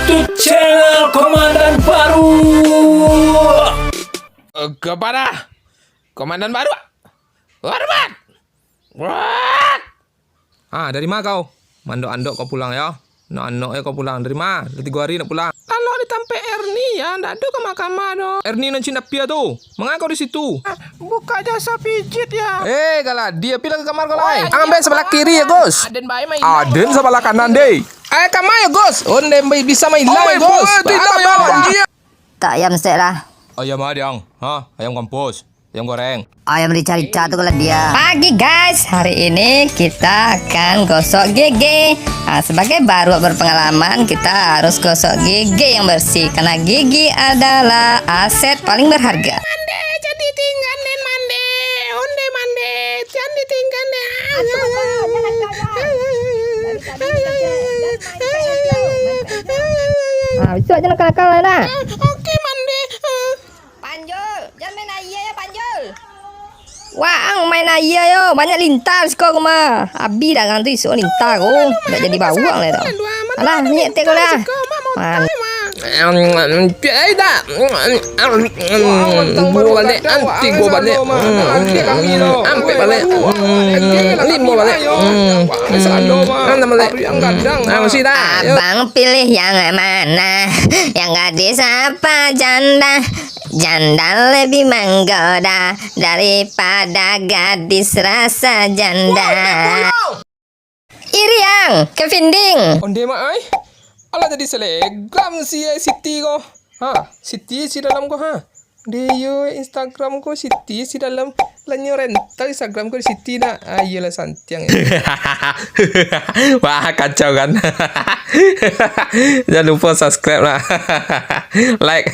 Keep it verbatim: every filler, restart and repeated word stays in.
YouTube channel Komandan Baru. Eh, kepada Komandan Baru. Hormat. Wah. Ah, dari ma kau? Mandok-andok kau pulang, yo. Nak anok yo kau pulang. Dari ma? Lah tigo hari nak pulang. Lalok di tampek Erni, yo. Ndak ado kama-kama doh. Erni nan Cindapia tu. Manga kau di situ? Ah, buka jasa pijit, yo. Eh, kalah. Dia pi lah ka kamar kau lai. Ambek sabalah kiri, yo, Gus. Aden bae main. Aden sabalah kanan, deh. Eh, kama yo, Gus? Onde bisa main lai, Gus. Alah, bah. Tak ayam stek lah. Ayam a, Diang? Ha? Ayam kampus? Ayam goreng? Ayam rica-rica tu kalau dia. Pagi guys, hari ini kita akan gosok gigi. Ah, sebagai baru berpengalaman, kita harus gosok gigi yang bersih karena gigi adalah aset paling berharga. Mande, jan ditinggan den mande. Onde mande, jan ditinggan den. Ah, besok aja nakal-nakal lah dah. Oke, mande. Panjul, jan main aia yo, Panjul. Waang main aia yo, banyak lintah siko ko mah. Abi dagang tu isuak lintah ko, ndak jadi bawang lai tu. Alah, nyek tek ko lah. Man. Ai dah. Duo baliak, tigo baliak. Ampek baliak. Limo baliak. Anam baliak. Ah, masih dah. Abang pilih yang mana? Yang gadis apa janda? Janda lebih menggoda daripada gadis rasa janda. Iriang, Kevin Ding. Onde mak ai. Alah jadi selebgram si Siti ko. Ha, Siti si dalam ko ha. Deh yo Instagram ko Siti si dalam. Lah nyo rental Instagram ko Siti nak. Ah, iyolah santiang. Wah, kacau kan. Jangan lupa subscribe lah. Like.